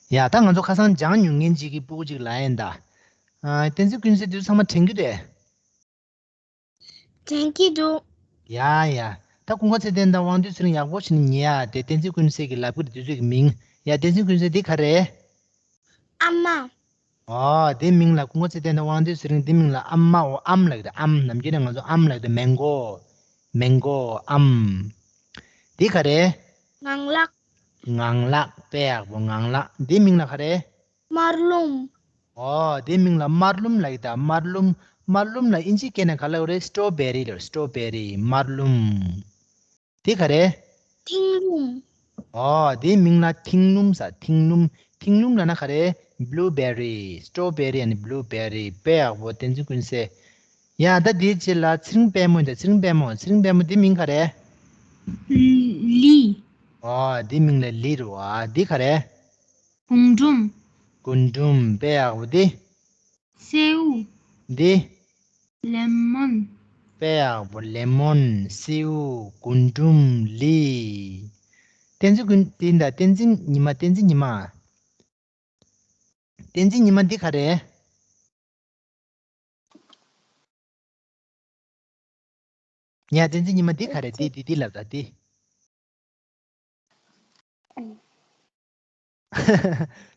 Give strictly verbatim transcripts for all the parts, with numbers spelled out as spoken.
ཡ་ད་ང་ཚོ་ཁ་སང་སྦྱང་མྱོང་མཁན་ཅིག་གི་སྤུ་གུ་ཅིག་ལ་ཡིན་ད། ཨ། བསྟན་འཛིན་ཀུན་གསལ་དེ་ཚོ་ཚང་མ་དྲན་གྱི་རེད། དྲན་གྱི་འདུག་ཡ་ཡ། ད་ཀུན་དགའ་ཚེ་བརྟན་དང་དབང་འདུས་ཚེ་རིང་ཡག་པོ་བྱས་ནས་ཉན་ཡ། དེ་བསྟན་འཛིན་ཀུན་གསལ་གྱི་ལབ་ཀྱི་རེད་དེ་ཚོའི་གི་མིང་། ཡ་བསྟན་འཛིན་ཀུན་གསལ་འདི་ག་རེད། ཨ་མ། ཨོ་དེ་མིང་ལ་ཀུན་དགའ་ཚེ་བརྟན་དང་དབང་འདུས་ཚེ་རིང་དེ་མིང་ལ་ཨ་མའོ་ཨམ་ལབ་ཀྱི་རེད། ཨམ། ནམ་རྒྱུན་ནས་ང་ཚོ་ཨམ་ལབ་ཀྱི་རེད། མེང་གོ། མེང་གོ་ཨམ། འདི་ག་རེད། ངང་ལག་ངང་ལག་དཔེ་ཡག་པོ། ངང་ལག་འདི་མིང་ལ་ག་རེད། དམར་ལུམ། ཨོ་དེ་མིང་ལ་དམར་ལུམ་ལབ་ཀྱི་རེད། དམར་ལུམ། དམར་ལུམ་ལ་ཨིན་ཇིའི་སྐད་ནས་ག་ལབ་རེད། སི་ཊོ་བེ་རི་ལབ། སི་ཊོ་བེ་རི། དམར་ལུམ། དེ་ག་རེད། མཐིང་ལུམ། ཨོ་དེའི་མིང་ལ་མཐིང་ལུམ་ཟེར། མཐིང་ལུམ། མཐིང་ལུམ་ལབ་ན་ག་རེད། བྷུ་ལུ་བེ་རི། སི་ཊོ་བེ་རི་ཨེན་ཌི་བྷུ་ལུ་བེ་རི། དཔེ་ཡག་པོ་བསྟན་འཛིན་ཀུན་གསལ། ཡ་ད་དེའི་རྗེས་ལ་ཚེ་རིང་དཔལ་མོ་ཡིན་ད། ཚེ་རིང་དཔལ་མོ། ཚེ་རིང་དཔལ་མོ་དེ་མིང་ག་རེད། ལི། ཨོ་དེ་མིང་ལ་ལི་རེད་བ། དེ་ག་རེད། རྒུན་འབྲུམ། རྒུན་འབྲུམ། དཔེ་ཡག་པོ་དེ། སེའུ། འདི། ལེ་མོན། དཔེ་ཡག་པོ། ལེ་མོན། སེའུ། རྒུན་འབྲུམ། ལི། བསྟན་འཛིན་ཀུན། འདི་འདྲ། བསྟན་འཛིན་ཉི་མ། བསྟན་འཛིན་ཉི་མ། བསྟན་འཛིན་ཉི་མ་འདི་ག་རེད། ཡ་བསྟན་འཛིན་ཉི་མ་འདི་ག་རེད། འདི་འདི་འདི་ལབ་ད་འདི།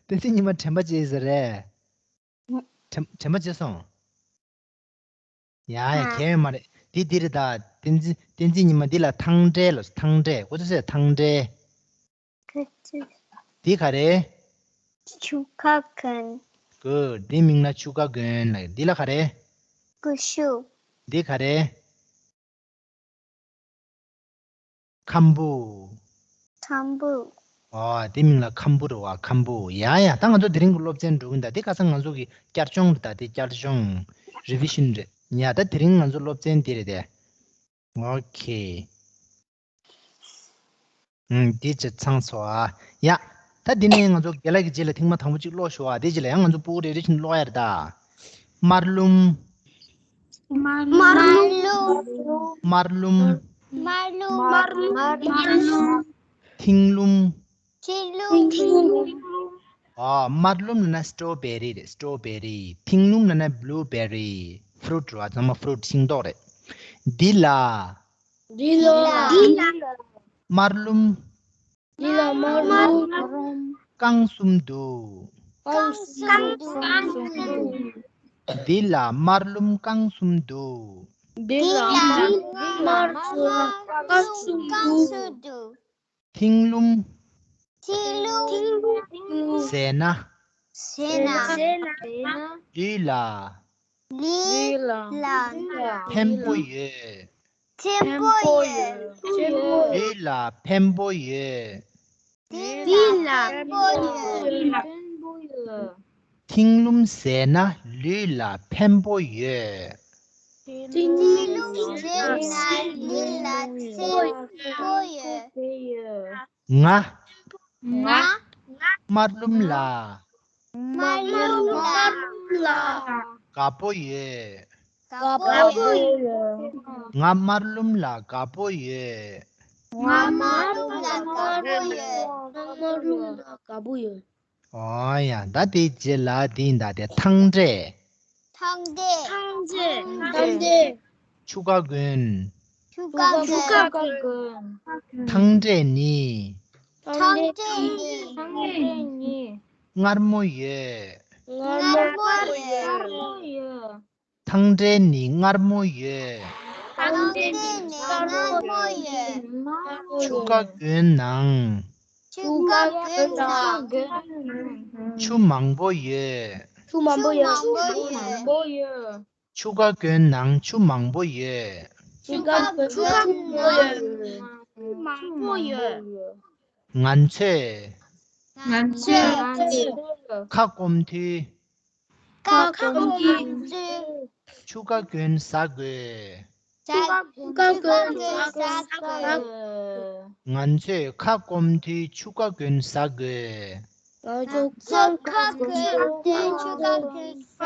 བསྟན་འཛིན་ཉི་མ་དྲན་པ་བརྗེད་ཟེར་རེད། དྲན་དྲན་པ་བརྗེད་སོང་། ཡ་ཡ་གལ་ཡོད་མ་རེད། འདི་འདི་རེད་ད། བསྟན་འཛིན་བསྟན་འཛིན་ཉི་མ་འདི་ལ་ཐང་འབྲས་ལབ། ཐང་འབྲས། ཁོ་ཚོས་ཟེར་ཐང་འབྲས། འདི་ག་རེད། ཆུ་ཁ་གོན། གོ། འདི་མིང་ལ་ཆུ་ཁ་གོན་ལབ། འདི་ལ་ག་རེད། ཀུ་ཤུ། འདི་ག་རེད། ཁམ་བུ། ཁམ་བུ། ཨོ་དེ་མིང་ལ་ཁམ་བུ་རེད་བ། ཁམ་བུ། ཡ་ཡ། ད་ང་ཚོ་དེ་རིང་གི་སློབ་ཚན་འགྲོ་གི་ཡིན་ད། དེ་ཁ་སང་ང་ཚོ་གི་བསྐྱར་སྦྱོང་རེད་ད། དེ་བསྐྱར་སྦྱོང་། རི་བི་ཤན་རེད། ཡ་ད་དེ་རིང་ང་ཚོ་སློབ་ཚན་འདི་རེད་དེ། ཨོ་ཁེ། ཨུམ། དེ་ཅི་ཚང་སོ་ཨ། ཡ། ད་དེ་ནས་ང་ཚོ་རྒན་ལགས་ཀྱི་རྗེས་ལ་ཐེངས་མ་དང་པོ་གཅིག་ཀློག་ཞུ་ཨ། དེ་རྗེས་ལ་ཡང་ང་ཚོ་སྤུ་གུ་རེ་རེ་བཞིན་ཀློག་ཡ་རེད་ད། དམར་ལུམ། དམར་ལུམ། དམར་ལུམ། དམར་ལུམ། མཐིང་ལུམ། མཐིང་ལུམ། ཨ། དམར་ལུམ་ལབ་ན་སི་ཊོ་བེ་རི་རེད། སི་ཊོ་བེ་རི། མཐིང་ལུམ་ལབ་ན་བྷུ་ལུ་བེ་རི། ཕུ་རུ་ཊི་རེད་བ། ཚང་མ་ཕུ་རུ་ཊི་ཤིང་ཏོག་རེད། འདི་ལ། འདི་ལ། དམར་ལུམ། འདི་ལ་དམར་ལུམ། རྐང་གསུམ་འདུག་རྐང་གསུམ་འདུག་འདི་ལ་དམར་ལུམ་རྐང་གསུམ་འདུག་འདི་ལ་དམར་ལུམ་རྐང་གསུམ་འདུག་མཐིང་ལུམ། མཐིང་ལུམ། ཟས་སྣ། ཟས་སྣ། ལུས་ལ། ལུས་ལ། འཕེན་པོ་ཡོད། འཕེན་པོ་ཡོད། ལུས་ལ་འཕེན་པོ་ཡོད། ལུས་ལ་འཕེན་པོ་ཡོད། མཐིང་ལུམ་ཟས་སྣ་ལུས་ལ་འཕེན་པོ་ཡོད། མཐིང་ལུམ་ཟས་སྣ་ལུས་ལ་འཕེན་པོ་ཡོད། ང་། ང་། དམར་ལུམ་ལ། དམར་ལུམ་ལ། དགའ་པོ་ཡོད། དགའ་པོ་ཡོད། ང་དམར་ལུམ་ལ་དགའ་པོ་ཡོད། ང་དམར་ལུམ་ལ་དགའ་པོ་ཡོད། ང་དམར་ལུམ་ལ་དགའ་པོ་ཡོད། ཨོ་ཡ། ད་དེའི་རྗེས་ལ་དེ་ཡིན་ད། དེ་ཐང་འབྲས། ཐང་འབྲས། ཐང་འབྲས། ཐང་འབྲས། ཆུ་ཁ་གོན། ཆུ་ཁ་གོན། ཆུ་ཁ་གོན། ཐང་འབྲས་ནི། ཐང་འབྲས་ནི། ཐང་འབྲས་ནི། མངར་མོ་ཡོད། མངར་མོ་ཡོད། མངར་མོ་ཡོད། ཐང་འབྲས་ནི་མངར་མོ་ཡོད། ཐང་འབྲས་ནི་མངར་མོ་ཡོད། ཆུ་ཁ་གོན་ནང་། ཆུ་ཁ་གོན་ནང་། ཆུ་མང་པོ་ཡོད། ཆུ་མང་པོ་ཡོད། ཆུ་མང་པོ་ཡོད། ཆུ་ཁ་གོན་ནང་ཆུ་མང་པོ་ཡོད། ཆུ་ཁ་གོན་ནང་ཆུ་མང་པོ་ཡོད། ང་ཚོས། ང་ཚོས། ཁ་སྐོམ་དུས། ཁ་སྐོམ་དུས། ཆུ་ཁ་གོན་ཟ་དགོས། ཆུ་ཁ་གོན་ཟ་དགོས། ང་ཚོས་ཁ་སྐོམ་དུས་ཆུ་ཁ་གོན་ཟ་དགོས། ང་ཚོས་ཁ་སྐོམ་དུས་ཆུ་ཁ་གོན་ཟ་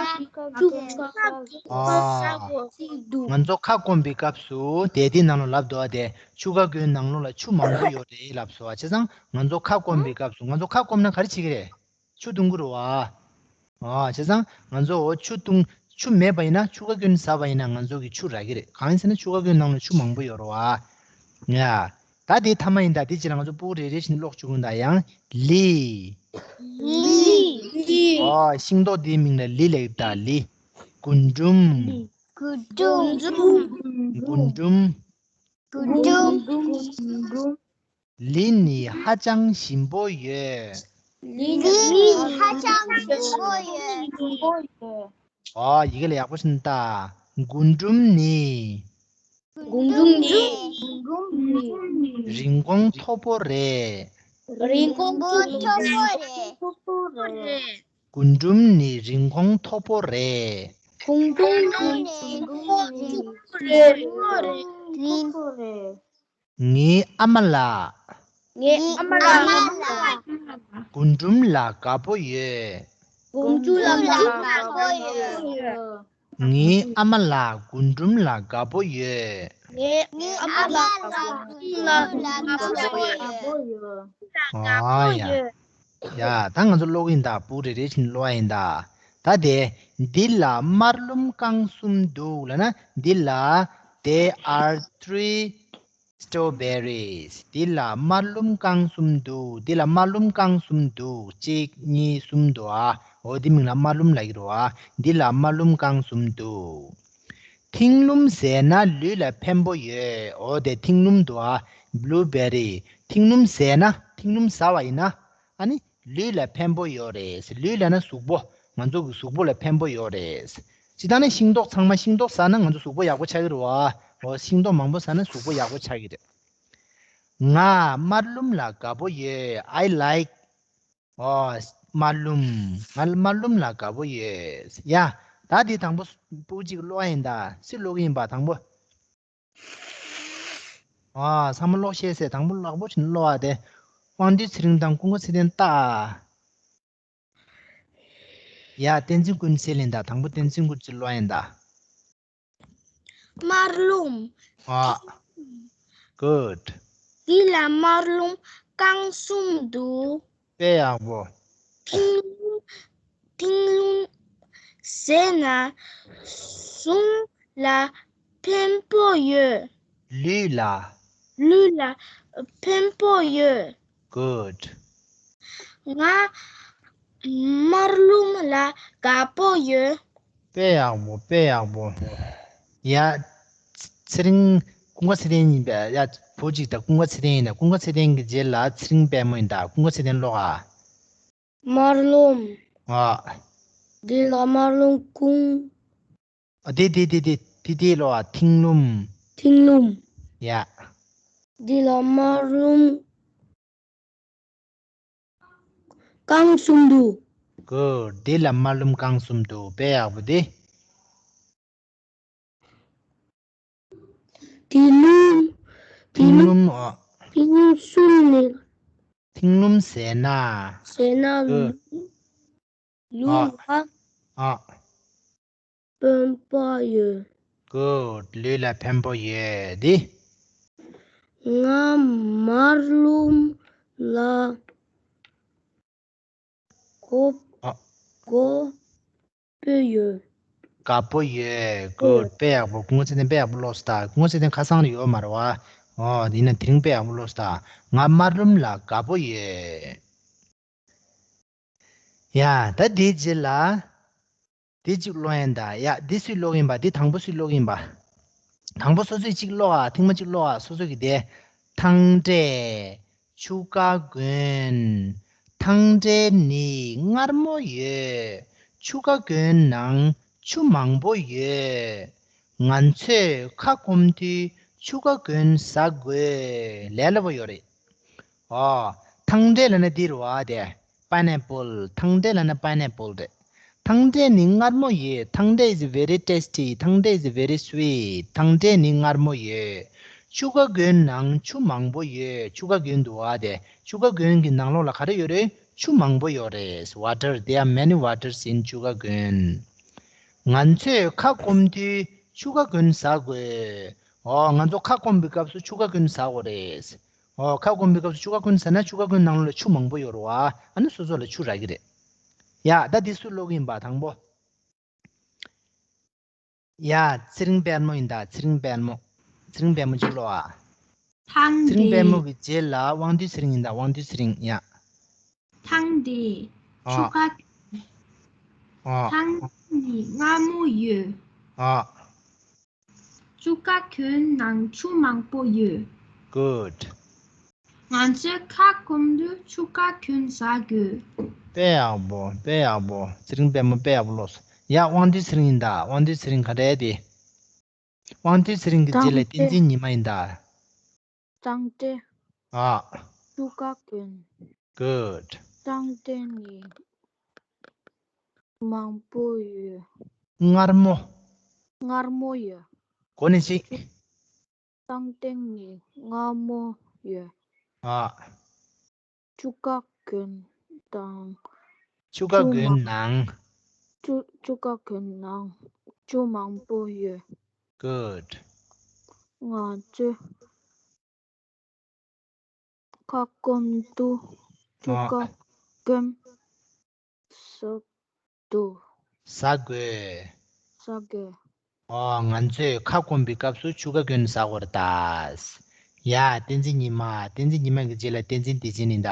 དགོས། ཨ། ང་ཚོ་ཁ་སྐོམ་པའི་སྐབས་སུ་དེ་དེའི་ནང་ལ་ལབ་འདུག་ཨ། དེ་ཆུ་ཁ་གོན་ནང་ལོགས་ལ་ཆུ་མང་པོ་ཡོད་རེད་ལབ་སོང་ཨ། བྱས་ཙང་ང་ཚོ་ཁ་སྐོམ་པའི་སྐབས་སུ། ང་ཚོ་ཁ་སྐོམ་ན་ག་རེ་བྱེད་ཀྱི་རེད། ཆུ་འཐུང་གི་རེད་བ། ཨ། བྱས་ཙང་ང་ཚོ་འོ་ཆུ་འཐུང་། ཆུ་མེད་པ་ཡིན་ན་ཆུ་ཀ་གོན་ཟ་བ་ཡིན་ན་ང་ཚོ་གི་ཆུ་རག་གི་རེད། གང་ཡིན་ཟེར་ན་ཆུ་ཀ་གོན་ནང་ལ་ཆུ་མང་པོ་ཡོད་རེད་བ། ཡ། ད་དེ་མཐའ་མ་ཡིན་ད། དེ་རྗེས་ལ་ང་ཚོ་སྤུ་གུ་རེ་རེ་བཞིན་ཀློག་བཅུག་གི་ཡིན་ད། ཡང་ལི། ལི། ཨོ། ཤིང་ཏོག་དེའི་མིང་ལ་ལི་ལབ་ཀྱི་ད། ལི། རྒུན་འབྲུམ། རྒུན་འབྲུམ། རྒུན་འབྲུམ། རྒུན་འབྲུམ། ལི་ནི་ཧ་ཅང་ཞིམ་པོ་ཡོད། ལི་ནི་ཧ་ཅང་ཞིམ་པོ་ཡོད། ཨོ། ཡི་གེ་ལ་ཡག་པོ་ཞིག་ལྟ། རྒུན་འབྲུམ་ནི། རྒུན་འབྲུམ་ནི། རིན་གོང་མཐོ་པོ་རེད། རིན་གོང་མཐོ་པོ་རེད། རྒུན་འབྲུམ་ནི་རིན་གོང་མཐོ་པོ་རེད། རྒུན་འབྲུམ་ནི་རིན་གོང་མཐོ་པོ་རེད། ངའི་ཨ་མ་ལགས། ངའི་ཨ་མ་ལགས། རྒུན་འབྲུམ་ལ་དགའ་པོ་ཡོད། རྒུན་འབྲུམ་ལ་དགའ་པོ་ཡོད། ངའི་ཨ་མ་ལགས་རྒུན་འབྲུམ་ལ་དགའ་པོ་ཡོད། ངའི་ཨ་མ་ལགས་རྒུན་འབྲུམ་ལ་དགའ་པོ་ཡོད། ཨ་ཡ། ཡ། ད་ང་ཚོ་ཀློག་གི་ཡིན་ད། སྤུ་གུ་རེ་རེ་བཞིན་ཀློག་ཡིན་ད། ད་དེ། འདི་ལ་དམར་ལུམ་རྐང་གསུམ་འདུག་ལབ་ན། འདི་ལ། There are three strawberries. འདི་ལ་དམར་ལུམ་རྐང་གསུམ་འདུག་འདི་ལ་དམར་ལུམ་རྐང་གསུམ་འདུག་གཅིག་གཉིས་གསུམ་འདུག་ཨ། འོ་འདི་མིང་ལ་དམར་ལུམ་ལབ་ཀྱི་རེད་བ། འདི་ལ་དམར་ལུམ་རྐང་གསུམ་འདུག་མཐིང་ལུམ་ཟས་ན་ལུས་ལ་ཕན་པོ་ཡོད། འོ་དེ་མཐིང་ལུམ་འདུག་ཨ། Blueberry. མཐིང་ལུམ་ཟས་ན། མཐིང་ལུམ་ཟ་བ་ཡིན་ན། ཨ་ནི། ལུས་ལ་ཕན་པོ་ཡོད་རེད། ལུས་ལབ་ན་གཟུགས་པོ། ང་ཚོ་གི་གཟུགས་པོ་ལ་ཕན་པོ་ཡོད་རེད། སྤྱིར་བཏང་ནི་ཤིང་ཏོག་ཚང་མ་ཤིང་ཏོག་ཟ་ན་ང་ཚོ་གཟུགས་པོ་ཡག་པོ་ཆགས་ཀྱི་རེད་བ། འོ། ཤིང་ཏོག་མང་པོ་ཟ་ན་གཟུགས་པོ་ཡག་པོ་ཆགས་ཀྱི་རེད། ང་དམར་ལུམ་ལ་དགའ་པོ་ཡོད། I like. འོ། དམར་ལུམ། ང་དམར་ལུམ་ལ་དགའ་པོ་ཡོད། ཡ། ད་འདི་དང་པོ་སྤུ་གུ་གཅིག་ཀློག་ཡ་ཡིན་ད། སུས་ཀློག་གི་ཡིན་པ་དང་པོ། ཨ། ཚང་མ་ཀློག་ཤེས་ཟེར། དང་པོ་ཡག་པོ་བྱས་ནས་ཀློག་ཨ། དེ། དབང་འདུས་ཚེ་རིང་དང་ཀུན་དགའ་ཚེ་བརྟན་ལྟ། ཡ། བསྟན་འཛིན་ཀུན་གསལ་ཡིན་ད། དང་པོ་བསྟན་འཛིན་ཀུན་གསལ་ཀློག་ཡིན་ད། དམར་ལུམ། ཨ། Good. འདི་ལ་དམར་ལུམ་རྐང་གསུམ་འདུག་དཔེ་ཡག་པོ། མཐིང་ལུམ། མཐིང་ལུམ་ཟས་ན་གཟུགས་ལ་ཕན་པོ་ཡོད། ལུས་ལ། ལུས་ལ་ཕན་པོ་ཡོད། Good. ང་དམར་ལུམ་ལ་དགའ་པོ་ཡོད། དཔེ་ཡག་པོ། དཔེ་ཡག་པོ། ཡ། ཚེ་རིང་། ཀུན་དགའ་ཚེ་བརྟན་ཡིན་པས། ཡ། བུ་གཅིག་དང་ཀུན་དགའ་ཚེ་བརྟན་ཡིན་ད། ཀུན་དགའ་ཚེ་བརྟན་གྱི་རྗེས་ལ་ཚེ་རིང་དཔལ་མོ་ཡིན་ད། ཀུན་དགའ་ཚེ་བརྟན་ཀློག་ཨ། དམར་ལུམ། ཨ། འདི་ལ་དམར་ལུམ་ཀུན། ཨ། དེ་དེ་དེ་དེ་དེ་དེ་ཀློག་ཨ། མཐིང་ལུམ། མཐིང་ལུམ། ཡ། འདི་ལ་དམར་ལུམ་རྐང་གསུམ་འདུག Good. འདི་ལ་དམར་ལུམ་རྐང་གསུམ་འདུག་དཔེ་ཡག་པོ་དེ། མཐིང་ལུམ། མཐིང་ལུམ། ཨ། མཐིང་ལུམ་གསུམ་ནི། མཐིང་ལུམ་ཟས་ན། ཟས་ན། Good. ལུས་ལ། ཨ། ཕན་པོ་ཡོད། Good. ལུས་ལ་ཕན་པོ་ཡོད་དེ། ང་དམར་ལུམ་ལ་དགའ། ཨ། དགའ་པོ་ཡོད། དགའ་པོ་ཡོད། Good. དཔེ་ཡག་པོ། ཀུན་དགའ་ཚེ་བརྟན་དཔེ་ཡག་པོ་ཀློག་སོང་ད། ཀུན་དགའ་ཚེ་བརྟན་ཁ་སང་ལ་ཡོད་མ་རེད་བ། ཨོ། ཡིན་ན་དེ་རིང་དཔེ་ཡག་པོ་ཀློག་སོང་ད། ང་དམར་ལུམ་ལ་དགའ་པོ་ཡོད། ཡ། ད་དེའི་རྗེས་ལ། དེ་གཅིག་ཀློག་ཡིན་ད། ཡ། འདི་སུས་ཀློག་ཡིན་པ། འདི་དང་པོ་སུས་ཀློག་ཡིན་པ། དང་པོ་སོ་སོས་གཅིག་ཀློག་ཨ། ཐེངས་མ་གཅིག་ཀློག་ཨ། སོ་སོ་གི་དེ། ཐང་འབྲས། ཆུ་ཀ་གོན། ཐང་འབྲས་ནི་མངར་མོ་ཡོད། ཆུ་ཀ་གོན་ནང་ཆུ་མང་པོ་ཡོད། ང་ཚོས་ཁ་སྐོམ་དུས་ཆུ་ཀ་གོན་ཟ་དགོས། ལས་སླ་པོ་ཡོད་རེད། ཨོ། ཐང་འབྲས་ལབ་ན་འདི་རེད་བ་དེ། Pineapple. ཐང་འབྲས་ལབ་ན་pineapple རེད། ཐང་འབྲས་ནི་མངར་མོ་ཡོད། ཐང་འབྲས is very tasty. ཐང་འབྲས is very sweet. ཐང་འབྲས་ནི་མངར་མོ་ཡོད། ཆུ་ཀ་གོན་ནང་ཆུ་མང་པོ་ཡོད། ཆུ་ཀ་གོན་འདུག་བ་དེ། ཆུ་ཀ་གོན་གྱི་ནང་ལོགས་ལ་ག་རེ་ཡོད་རེད། ཆུ་མང་པོ་ཡོད་རེད། Water. There are many waters in ཆུ་ཀ་གོན། ང་ཚོས་ཁ་སྐོམ་དུས་ཆུ་ཀ་གོན་ཟ་དགོས། ཨོ། ང་ཚོ་ཁ་སྐོམ་པའི་སྐབས་སུ་ཆུ་ཀ་གོན་ཟ་དགོས་རེད། ཨོ། ཁ་སྐོམ་པའི་སྐབས་སུ་ཆུ་ཀ་གོན་ཟ་ན་ཆུ་ཀ་གོན་ནང་ལ་ཆུ་མང་པོ་ཡོད་རེད་བ། ཨ་ནི་སོ་སོ་ལ་ཆུ་རག་གི་རེད། ཡ་ད་འདི་སུ་ཀློག་གི་ཡིན་པ་དང་པོ། ཡ་ཚེ་རིང་དཔལ་མོ་ཡིན་ད། ཚེ་རིང་དཔལ་མོ། ཚེ་རིང་དཔལ་མོ་ཅིག་ཀློག་ཨ། ཐང་ཚེ་རིང་དཔལ་མོ་གི་རྗེས་ལ་དབང་འདུས་ཚེ་རིང་ཡིན་ད། དབང་འདུས་ཚེ་རིང་ཡ། ཐང་དེ་ཨ་ཆུ་ཁ། ཨ་ཐང་ནི་མངར་མོ་ཡོད། ཨ། ཆུ་ཁ་གོན་ནང་ཆུ་མང་པོ་ཡོད། Good. ང་ཚོས་ཁ་སྐོམ་དུས་ཆུ་ཁ་གོན་ཟ་དགོས། དཔེ་ཡག་པོ། དཔེ་ཡག་པོ། ཚེ་རིང་དཔལ་མོ་དཔེ་ཡག་པོ་ཀློག་སོང་། ཡ་དབང་འདུས་ཚེ་རིང་ཡིན་ད། དབང་འདུས་ཚེ་རིང་ག་འདྲ་དེ། དབང་འདུས་ཚེ་རིང་གི་རྗེས་ལ་བསྟན་འཛིན་ཉི་མ་ཡིན་ད། ཙང་ཏེ། ཨ། ཆུ་ཁ་གོན། Good. ཙང་ཏེ་ནི་མང་པོ་ཡོད། མངར་མོ། མངར་མོ་ཡོད། གོ་ནི་ཅིག་ཙང་ཏེ་ནི་མངར་མོ་ཡོད། ཨ། ཆུ་ཁ་གོན་དང་། ཆུ་ཁ་གོན་ནང་། ཆུ་ཆུ་ཁ་གོན་ནང་ཆུ་མང་པོ་ཡོད། Good. ང་ཚོས་ཁ་སྐོམ་དུས་ཆུ་ཨ། ཁ་གོན་ཟ་དགོས། ཟ་དགོས། ཟ་དགོས། ཨོ། ང་ཚོས་ཁ་སྐོམ་པའི་སྐབས་སུ་ཆུ་ཁ་གོན་ཟ་དགོས་རེད་ད། ཡ། བསྟན་འཛིན་ཉི་མ། བསྟན་འཛིན་ཉི་མ་གི་རྗེས་ལ་བསྟན་འཛིན་བདེ་ཆེན་ཡིན་ད།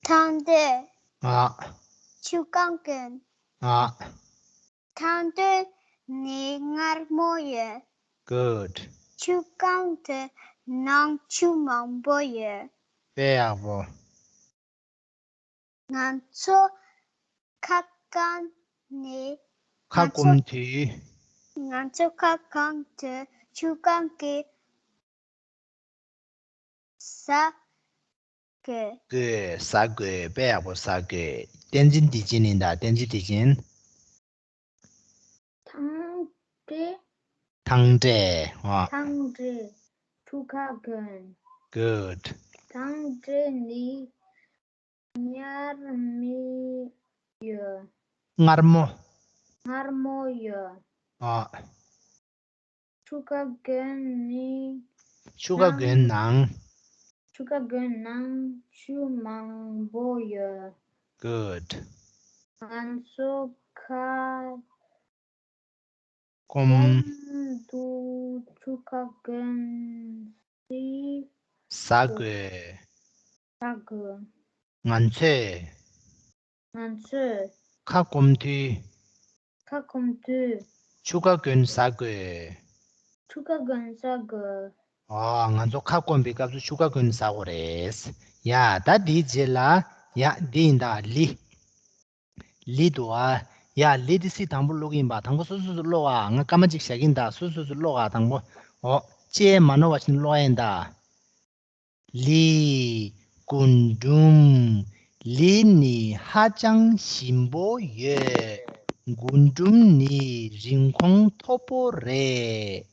ཐང་ཏེ། ཨ། ཆུ་ཁ་གོན། ཨ། ཐང་ཏེ་ནི་མངར་མོ་ཡོད། Good. ཆུ་ཁ་དེ་ནང་ཆུ་མང་པོ་ཡོད། དཔེ་ཡག་པོ། ང་ཚོ་ཁ་སྐོམ་ནི། ཁ་སྐོམ་དུས། ང་ཚོ་ཁ་སྐོམ་དུས་ཆུ་ཁ་གི་ཟ་དགོས། དགོས། ཟ་དགོས། དཔེ་ཡག་པོ། ཟ་དགོས། བསྟན་འཛིན་བདེ་ཆེན་ཡིན་ད། བསྟན་འཛིན་བདེ་ཆེན། ཐང་ཏེ། ཐང་ཏེ། ཨ། ཐང་ཏེ་ཆུ་ཁ་གོན། Good. ཐང་ཏེ་ནི་མངར་མོ་ཡོད། མངར་མོ། མངར་མོ་ཡོད། ཨ། ཆུ་ཁ་གོན་ནི། ཆུ་ཁ་གོན་ནང་། ཆུ་ཁ་གོན་ནང་ཆུ་མང་པོ་ཡོད། Good. ང་ཚོ་ཁ་སྐོམ་དུས་ཆུ་ཁ་གོན་ཟ་དགོས། ཟ་དགོས། ང་ཚོས། ང་ཚོས། ཁ་སྐོམ་དུས། ཁ་སྐོམ་དུས། ཆུ་ཁ་གོན་ཟ་དགོས། ཆུ་ཁ་གོན་ཟ་དགོས། ཨ། ང་ཚོ་ཁ་སྐོམ་པའི་སྐབས་སུ་ཆུ་ཁ་གོན་ཟ་དགོས་རེད། ཡ། ད་འདིའི་རྗེས་ལ། ཡ། འདི་ཡིན་ད། ལི། ལི་འདུག་ཨ། ཡ། ལི་འདི་སི་དང་པོ་ཀློག་གི་ཡིན་པ། དང་པོ་སོ་སོ་སོ་ཀློག་ཨ། ང་སྐར་མ་གཅིག་བཞག་གི་ཡིན་ད། སོ་སོ་སོ་ཀློག་ཨ། དང་པོ། འོ། ལྕེ་མ་ནོར་བ་བཞིན་ཀློག་ཡ་ཡིན་ད། ལི། རྒུན་འབྲུམ། ལི་ནི་ཧ་ཅང་ཞིམ་པོ་ཡོད། རྒུན་འབྲུམ་ནི་རིན་གོང་མཐོ་པོ་རེད།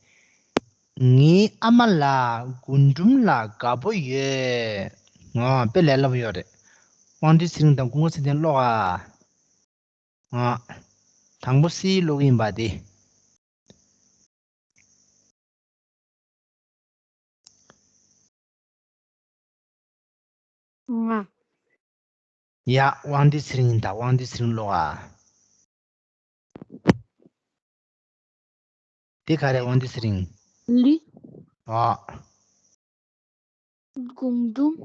ངའི་ཨ་མ་ལགས་རྒུན་འབྲུམ་ལ་དགའ་པོ་ཡོད། ཨོ། དཔེ་ལས་སླ་པོ་ཡོད་རེད། དབང་འདུས་ཚེ་རིང་དང་སྐུ་ངོ་ཚེ་བརྟན་ཀློག་ཨ། ཨ། དང་པོ་སི་ཀློག་གི་ཡིན་པ་དེ། ང་། ཡ། དབང་འདུས་ཚེ་རིང་ཡིན་ད། དབང་འདུས་ཚེ་རིང་ཀློག་ཨ། དེ་ག་རེ། དབང་འདུས་ཚེ་རིང་། ལི། ཨ། རྒུན་འབྲུམ།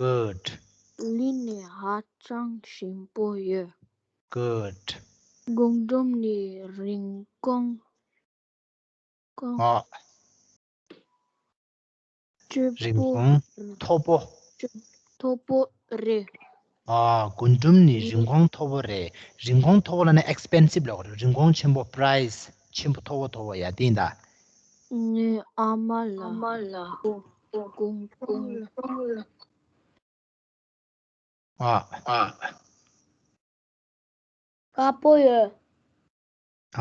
Good. ལི་ནི་ཧ་ཅང་ཞིམ་པོ་ཡོད། Good. རྒུན་འབྲུམ་ནི་རིན་གོང་། གོང་། ཨ། སྐྱོ་པོ། རིན་གོང་མཐོ་པོ། མཐོ་པོ་རེད། ཨ། རྒུན་འབྲུམ་ནི་རིན་གོང་མཐོ་པོ་རེད། རིན་གོང་མཐོ་པོ་ལབ་ན་expensive ལབ་དགོས་རེད། རིན་གོང་ཆེན་པོ། price ཆེན་པོ། མཐོ་པོ། མཐོ་པོ། ཡ། དེ་ཡིན་ད། ངའི་ཨ་མ་ལགས་རྒུན་འབྲུམ། ཨ། ཨ། དགའ་པོ་ཡོད།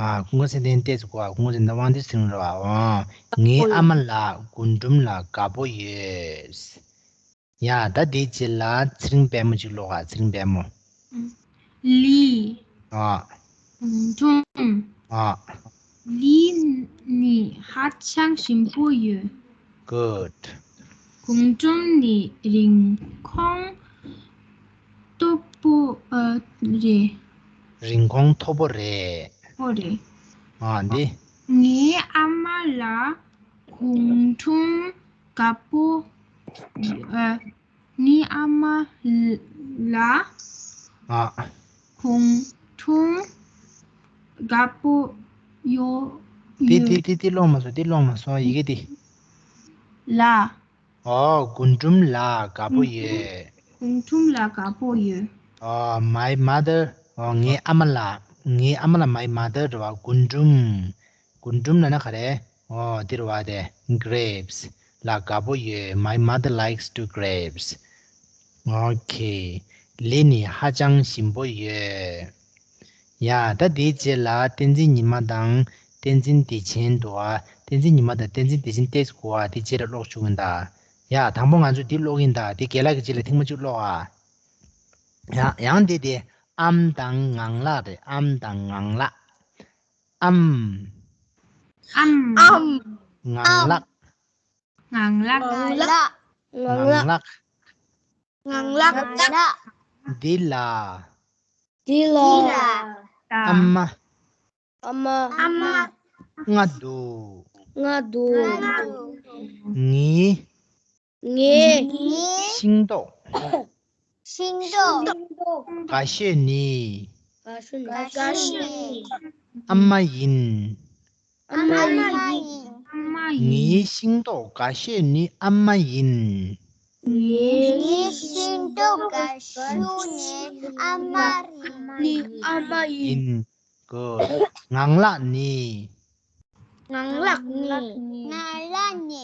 ཨ། སྐུ་ངོ་ཚེ་བརྟན་ཏོག་ཙམ་གོ། སྐུ་ངོ་ཚེ་བརྟན་དབང་འདུས་ཚེ་རིང་རེད་པ། ཨོ། ངའི་ཨ་མ་ལགས་རྒུན་འབྲུམ་ལ་དགའ་པོ་ཡོད། ཡ། ད་དེའི་རྗེས་ལ་ཚེ་རིང་དཔལ་མོ་ཅིག་ཀློག་ཨ། ཚེ་རིང་དཔལ་མོ། ལི། ཨ། རྒུན་འབྲུམ། ཨ། ལི་ནི་ཧ་ཅང་ཞིམ་པོ་ཡོད། Good. རྒུན་འབྲུམ་ནི་རིན་གོང་མཐོ་པོ། ཨ། རེད། རིན་གོང་མཐོ་པོ་རེད། ཨོ་རེད། ཨ་འདི། ངའི་ཨ་མ་ལ་གོང་ཁྲོམ་དགའ་པོ་ཡོད། ངའི་ཨ་མ་ལ་ཨ། གོང་ཁྲོམ་དགའ་པོ་ཡོད། འདི་འདི་འདི་འདི་ཀློག་མ་སོང་། འདི་ཀློག་མ་སོང་། ཡི་གེ་འདི། ལ། ཨོ། རྒུན་འབྲུམ་ལ་དགའ་པོ་ཡོད། གོང་ཁྲོམ་ལ་དགའ་པོ་ཡོད། ཨོ། my mother. ཨོ། ངའི་ཨ་མ་ལ། ངའི་ཨ་མ་ལ་my mother རེད་བ། རྒུན་འབྲུམ། རྒུན་འབྲུམ་ལབ་ན་ག་རེ། ཨོ། འདི་རེད་བ་དེ། grapes ལ་དགའ་པོ་ཡོད། My mother likes to grapes. Okay. ལི་ནི་ཧ་ཅང་ཞིམ་པོ་ཡོད། ཡ། ད་དེའི་རྗེས་ལ་བསྟན་འཛིན་ཉི་མ་དང་བསྟན་འཛིན་བདེ་ཆེན་འདུག་ཨ། བསྟན་འཛིན་ཉི་མ་དང་བསྟན་འཛིན་བདེ་ཆེན་ཏེས་གོ་ཨ། དེ་རྗེས་ལ་ཀློག་བཅུག་གིན་ད། ཡ། དང་པོ་ང་ཚོས་འདི་ཀློག་གིན་ད། དེ་རྒན་ལགས་ཀྱི་རྗེས་ལ་ཐེངས་མ་གཅིག་ཀློག་ཨ། ཡང་ཡང་དེ་དེ་ཨམ་དང་ངང་ལག་རེད། ཨམ་དང་ངང་ལག་ཨམ། ཨམ། ཨམ། ངང་ལག་ངང་ལག་ངང་ལག་ངང་ངང་ལག་ལག་ངང་ལག་ངང་ལག་འདི་ལ། འདི་ལ། ཨམ། ཨམ། ཨམ། ང་འདུག་ང་འདུག་ངའི། ངའི། ཤིང་ཏོག་ཤིང་ཏོག་ཀ་ཤོད་ནི། ཀ་ཤོད་ནི། ཨ་མ་ཡིན། ཨ་མ་ཡིན། ཨ་མ་ཡིན། ངའི་ཤིང་ཏོག་ཀ་ཤོད་ནི་ཨ་མ་ཡིན། ངའི། ངའི་ཤིང་ཏོག་ཀ་ཤོད་ནི་ཨ་མ་ཡིན། ནི་ཨ་མ་ཡིན། ཡིན། Good. ངང་ལག་ནི། ངང་ལག་ནི། ངང་ལག་ནི།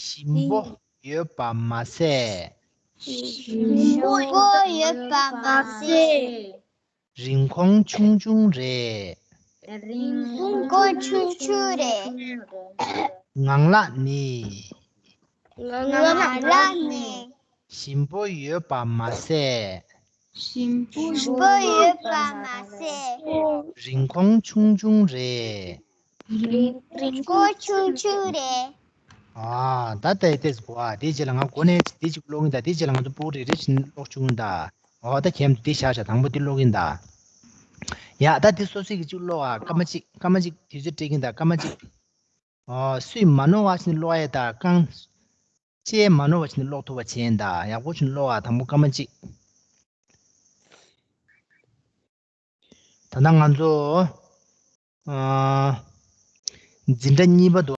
ཞིམ་པོ་ཡོད་པ་མ་ཟད། ཞིམ་པོ་ཡོད་པ་མ་ཟད། རིན་གོང་ཆུང་ཆུང་རེད། རིན་གོང་ཆུང་ཆུང་རེད། ངང་ལག་ནི། ངང་ལག་ངང་ལག་ནི། ཞིམ་པོ་ཡོད་པ་མ་ཟད། ཞིམ་པོ། ཞིམ་པོ་ཡོད་པ་མ་ཟད། རིན་གོང་ཆུང་ཆུང་རེད། རིན་གོང་ཆུང་ཆུང་རེད། ཨ། ད་ལྟ་ཡི་ཏེས་གོ་ཨ། དེའི་རྗེས་ལ་ང་གོ་ནས་དེ་གཅིག་ཀློག་གིན་ད། དེའི་རྗེས་ལ་ང་ཚོ་སྤུ་གུ་རེ་རེ་བཞིན་ཀློག་བཅུག་གིན་ད། ཨོ་ད་ཁྱེད་འདི་བཞག་བཞག་དང་པོ་འདི་ཀློག་གིན་ད། ཡ། ད་འདི་སོ་སོའི་གི་གཅིག་ཀློག་ཨ། སྐར་མ་གཅིག་སྐར་མ་གཅིག་དུས་ཚོད་སྤྲད་གིན་ད། སྐར་མ་གཅིག་ཨོ། སུས་མ་ནོར་བ་བཞིན་ཀློག་ཨེ་ད། རྐང་ལྕེ་མ་ནོར་བ་བཞིན་ཀློག་ཐུབ་པ་བྱས་ཡིན་ད། ཡག་པོ་བཞིན་ཀློག་ཨ། དང་པོ་སྐར་མ་གཅིག་ད་ལྟ་ང་ཚོ། ཨ། འཛིན་གྲྭ་གཉིས་པ་དུ།